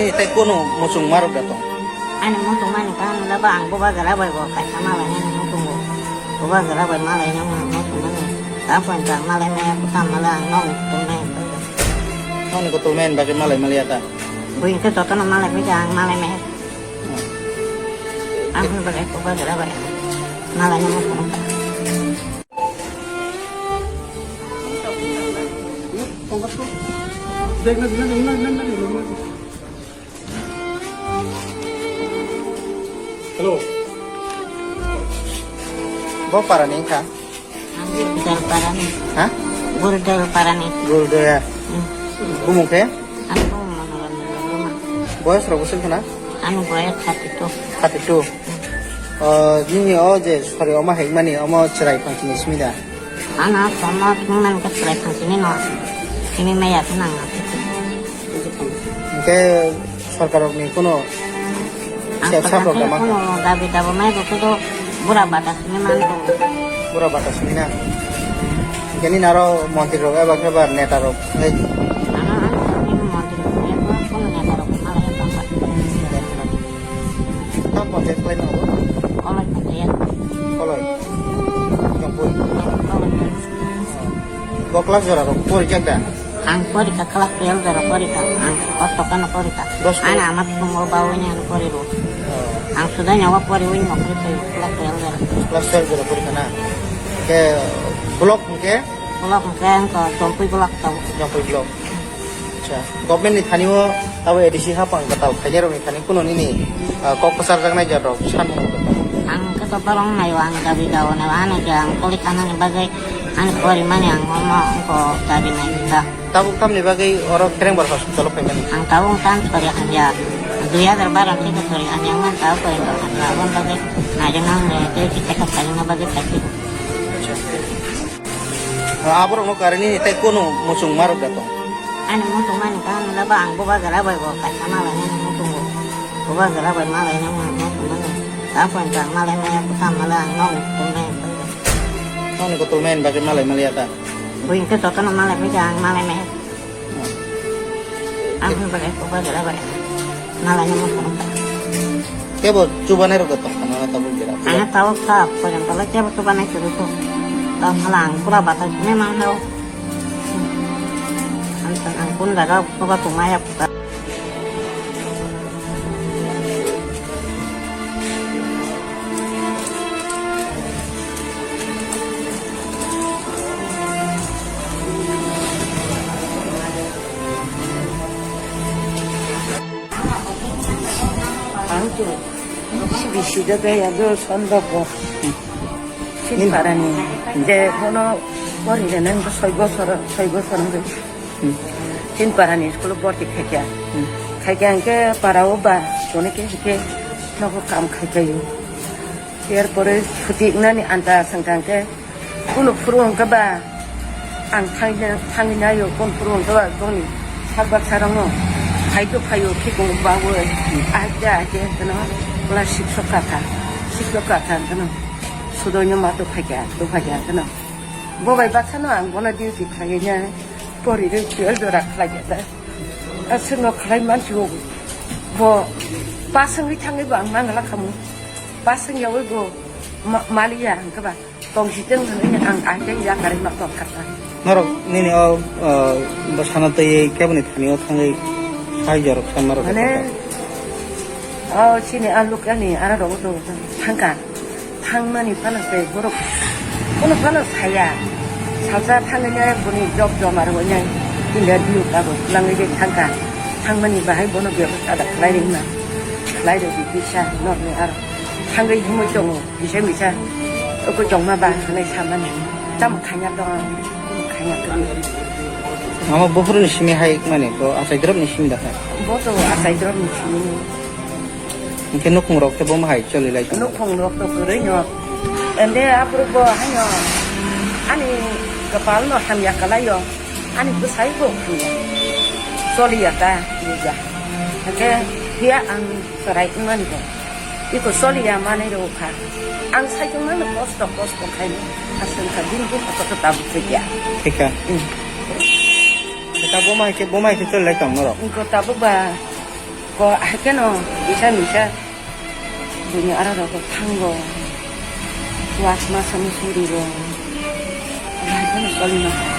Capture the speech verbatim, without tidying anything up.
Tei kono muchung marok da tong? Ani muchung mani kha, ano da ba ang bubagra bai bo kaisa malai nani muchungo. Bubagra bai malai nani muchung mani. Tamo pon ta malai maya kutam malai ang nong tum nai. Nong ni kutum men bagwi malai maliya ta? Buin khe jotono malai maya ang malai maya. Ang hwn bagwi bubagra bai malai nani muchung. Hello. Bo para ni kha? Ang Gurdwar para ni. Ha? Gurdwar para ni. Gurdwar. Hmm. Bumung khe? Ang bumung Manoranjan Debbarma. Boyos rok bwswk khna? Ang boyos thirty two. Thirty two. O, nini o je sori omo hekmani, omo chwrai phansini simi da? Ano, omo hekmani khe chwrai phansini no. Simi maya khe nang. Hwnkhe sorkar rokni kuno sep sap rok da mankha? Ang sorkar rokni kuno dabi dabo mai bo khe to bura bata simi man to. Bura bata simi na? Hwnkhe nini aro montri rok eba khe ba neta rok, ei? Ano, ano, nini montri rok, kuno neta rok, malai tongkha. Tam panchayat khlaima abo? Koloi panchayat. Koloi. Jongpui. Koloi. Bo class jora rok pori jak da? Ang porikha class twelve jora porikha. Ang kosto kano porikha. Dos. Ana amat sungo bawo ni ano pori ro. Oh. Ang sudai nyawa pori win nokri pori class twelve jora. Class twelve jora porikha na? Ke block ke? Block ke ang ko Jongpui block tau. Jongpui block. Acha, government ni thani o abo A D C hapang kwtal khainai rok ni thani kuno nini, ah, kok kwchar jaknai jat rok sanmung rok kwtal? Ang khe to borok naio, ang dabi dao naio, ano je ang poli thana ni bagwi ani pori mani ang omo wngkha dabi nai ta. Tabuk tamni bagwi oro Kherengbar hospital o phaimani? Ang tabuk tang sori hamya, dui hajar baro ni sori hamya wngkha, tabuk pori hamya, aboni bagwi naijak nang le tei kisa kisa bagwi khaisi. Acha. Aborokno karini tei kono muchung marok da tong? Ani muchung mani kha, ano da ba ang bubagra bai bo kaisa malai nani muchungo. Bubagra bai malai nani muchung mani. Tamo pon ta malai maya kutam malai ang nong tum nai. Nong ni kutum nai bagwi malai maliya ta? Buin khe jotono malai maya ang malai maya. Ang hwn bagwi bubagra bai. Malai no muchung ta. Kebo chubanai rok tong khana tabuk jera? Ang tabuk ta, pojon tala kebo chubanai churu to. Tong khala ang pura bata sini mang hao. Ang tang ang kun daga chuba tuma ya puta. Ang to C B C da gaya do sondok bo. Chinparani. De bono pori rene soi bosor, soi bosor wngwi. Hmm. Chinparani school borti khaikha. Hmm. Khaikha hwnkhe para o ba, chone ke hwnkhe nogo kam khaikha. Yarpore chuti wngnani anta swngkha hwnkhe, kunu phuru hwnkhe ba ang thangwi na, thangwi naio, kunu phuru hwnkhe ba bongni sak baksa rokno phaito phaio khikung bawi ahikhe ahikhe hwnkhe no class six o kakha, six o kakha hwnkhe no sudoino ma tongphaikha, tongphaikha hwnkhe no bo bai baksano ang bono duty khlaiwi na pori rw twelve jora khlaiya da. Aswkno khlai mansigo bo pass wngwi thangwi bo ang mangala khamu. Pass wngyawi bo ma-, maliya hwnkhe ba tongsi tong hwnwi ang ahikhe yakarwi ma tongkha. Norok nini o, o, bwsano twiwi keboni thani o thangwi sai jorok san norok. Mane, o chini a lukani aro rogo to thangkha. Thangmani phano tei borok bono phano saya. Salsa thangwi nai boni job joma rwui nai. India diyuk abo twlangwi de thangkha. Thangmani bahai bono bebostha da khlai rwma. Khlai rwdi kisa norni aro. Thangwi himwi tongo. Kisa misa. Oko jongma ba hwnwi samani. Tamo khanya tong. Khanya tong. Mama buphuruni simi hai mani bo achai drop ni simi da hai. Bo to achai drop ni simi. Hwnkhe nukhung rok khe bo hai choli lai tongo? Nukhung rok to kwrwi no. Ende aphuru bo haino ani kwpal no hamya kwlai o. Ani bwsai bo hamya. Choli ya ta buja. Hwnkhe phiya ang chwrai wngmani bo. Iko choli ya manwi rw kha. Ang sai tongmano kosto kosto khai no. Aswng kha din din kosto tabuk thikya. Thikya. Hmm. Tabuk bo mai khe, bo mai khe choli lai tong norok? Iko tabuk ba. Ko haikeno kisa misa bini aro rok thango. Wasma sami surigo. Haikeno solima.